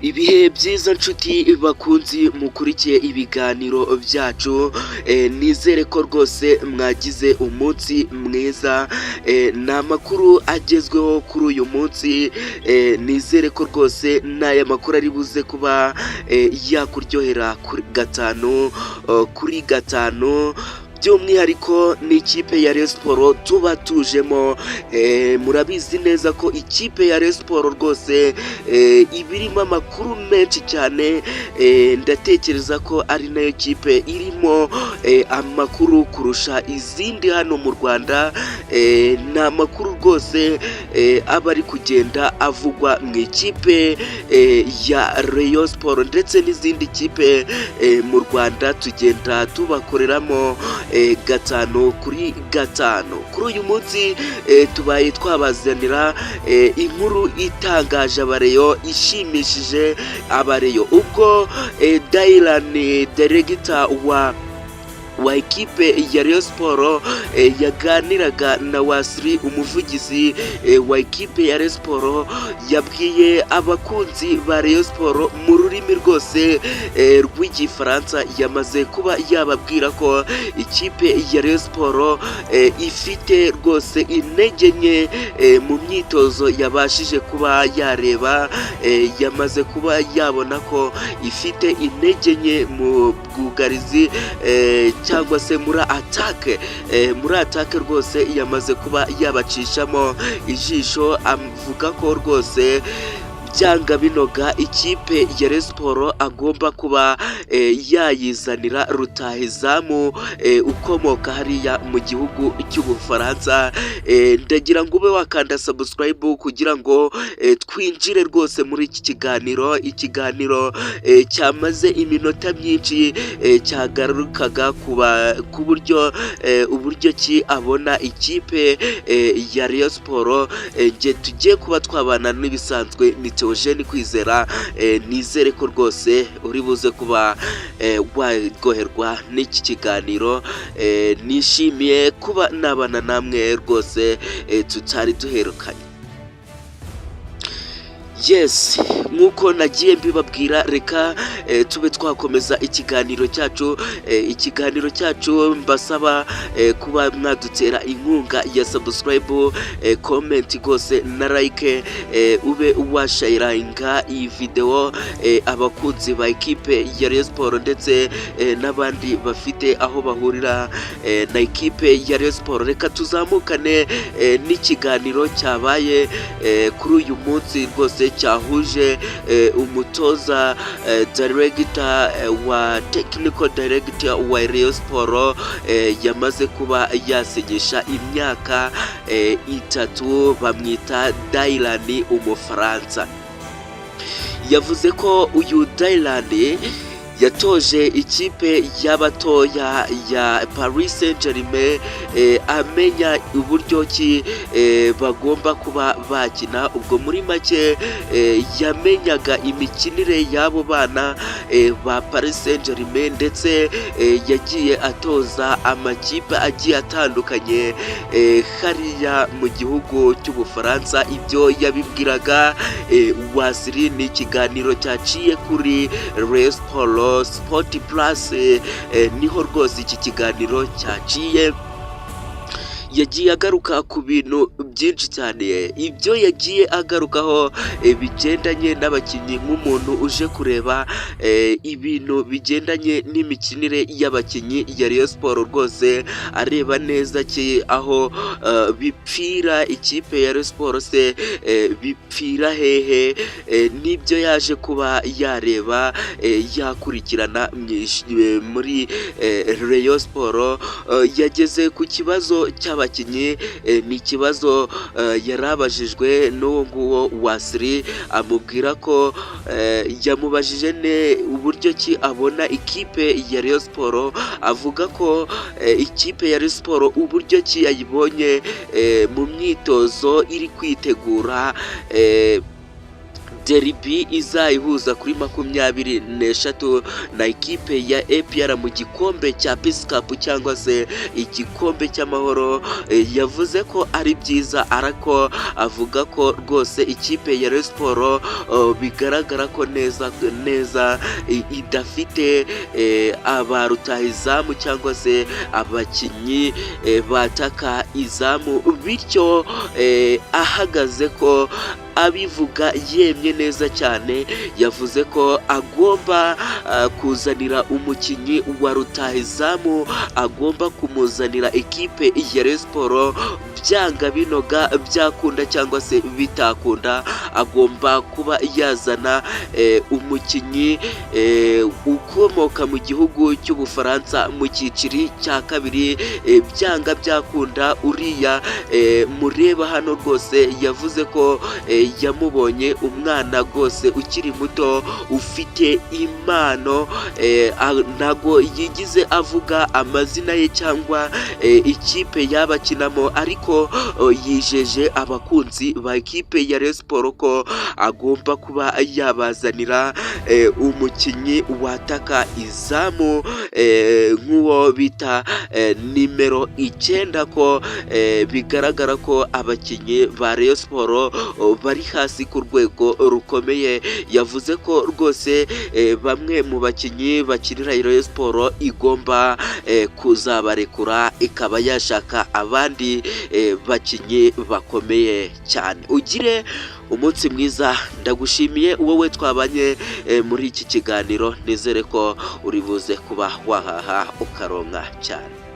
Ibihe byiza nshuti bakunzi mukurikiye ibiganiro byacu, nizere ko rwose mwagize umunsi mwiza. Ni amakuru agezweho kuri uyu munsi, nizere ko rwose n'aya makuru ari buze kuba yakuryohera kuri gatanu kuri gatanu. By'umwihariko ni ikipe ya Rayon Sports tuba tujemo. Murabizi neza ko ikipe ya Rayon Sports rwose iba irimo amakuru menshi cyane. Ndatekereza ko ari nayo kipe irimo amakuru kurusha izindi hano mu Rwanda. Ni amakuru rwose aba ari kugenda avugwa mu ikipe ya Rayon Sports ndetse n'izindi kipe mu Rwanda, tugenda tubakoreramo gatanu kuri gatanu. Kuri uyu munsi tubaye twabazanira inkuru itangaje abareyo, ishimishije abareyo, ubwo Dylan, director wa ekipe ya Rayon Sports, yaganiraga na Wasiri, umuvugizi wa ekipe ya Rayon Sports. Yabwiye abakunzi ba Rayon Sports mu rurimi rwose rw'Igifaransa, yamaze kuba yababwira ko ikipe ya Rayon Sports ifite rwose intege nke mu myitozo yabashije kuba yareba. Yamaze kuba yabona ko ifite intege nke mu bwugarizi cyangwa se muri attaque. Muri attaque rwose yamaze kuba yabacishamo ijisho, avuga ko rwose byanga binoga ikipe ya Rayon Sports agomba kuba yayizanira rutahizamu ukomoka hariya mu gihugu cy'Ubufaransa. Ndagira ngo ube wakanda subscribe kugira ngo twinjire rwose muri iki kiganiro, ikiganiro cyamaze iminota myinshi, cyagarukaga ku buryo uburyo ki abona ikipe ya Rayon Sports. Nge tugiye kuba twabana n'ibisanzwe ni Theogene Kwizera. Nizere ko rwose uri buze kuba waryoherwa n'iki kiganiro. Nishimiye kuba nabana namwe rwose tutari duherukanye. Yes, nk'uko nagiye mbibabwira, reka tube twakomeza ikiganiro cyacu. Ikiganiro cyacu mbasaba kuba mwadutera inkunga ya subscribe, comment rwose na like, ube washaringa iyi video abakunzi ba ekipe ya Rayon Sports ndetse n'abandi bafite aho bahurira na ekipe ya Rayon Sports. Reka tuzamukane n'ikiganiro cyabaye kuri uyu munsi rwose, cyahuje umutoza, director wa technical director wa Rayon Sports, yamaze kuba yasinyisha imyaka 3, bamwita Dylan, Umufaransa. Yavuze ko uyu Dylan yatoje ikipe y'abatoya ya Paris Saint-Germain, amenya uburyo ki bagomba kuba bakina. Ubwo muri make yamenyaga imikinire y'abo bana ba Paris Saint-Germain, ndetse yagiye atoza amakipe agiye atandukanye hariya mu gihugu cy'Ubufaransa. Ibyo yabibwiraga Wasiri, ni ikiganiro cyaciye kuri Rayon Sport Sport Plus, niho rwose iki kiganiro cyaciye. Yagiye agaruka ku bintu byinshi cyane. Ibyo yagiye agarukaho bigendanye n'abakinnyi, nk'umuntu uje kureba ibintu bigendanye n'imikinire y'abakinnyi ya Rayon Sports, rwose areba neza ki aho bipfira ikipe ya Rayon Sports se, bipfira hehe, n'ibyo yaje kuba yareba, yakurikirana muri Rayon Sports. Yageze ku kibazo cy'abakinnyi, ni ikibazo yari abajijwe n'uwo nguwo Wasiri, amubwira ko yamubajije ne uburyo ki abona ikipe ya Rayon Sports. Avuga ko ikipe ya Rayon Sports uburyo ki yayibonye mu myitozo iri kwitegura Derby izayihuza kuri 23 na ekipe ya APR mu gikombe cya Peace Cup cyangwa se igikombe cy'amahoro, yavuze ko ari byiza, ariko avuga ko rwose ikipe ya Rayon Sports bigaragara ko neza neza idafite aba rutahizamu cyangwa se abakinnyi bataka izamu. Bityo ahagaze ko abivuga yemye neza cyane, yavuze ko agomba kuzanira umukinnyi wa rutahizamu, agomba kumuzanira ekipe ya Rayon Sports byanga binoga, byakunda cyangwa se bitakunda, agomba kuba yazana umukinnyi ukomoka mu gihugu cy'Ubufaransa mu cyiciri cya kabiri, byanga byakunda. Uriya mureba hano rwose yavuze ko yamubonye, umwana rwose ukiri muto ufite impano. Ntago yigize avuga amazina ye cyangwa ikipe yaba akinamo, ariko yijeje abakunzi ba ekipe ya Rayon Sports ko agomba kuba yabazanira umukinnyi wataka izamu nk'uwo bita nimero 9, ko bigaragara ko abakinnyi ba Rayon Sports bari hasi ku rwego rukomeye. Yavuze ko rwose bamwe mu bakinnyi bakinira Rayon Sports igomba kuzabarekura, ikaba yashaka abandi bakinnyi bakomeye cyane. Ugire umunsi mwiza, ndagushimiye wowe twabanye muri iki kiganiro. Nizere ko uri buze kuba wahaha ukaronka cyane.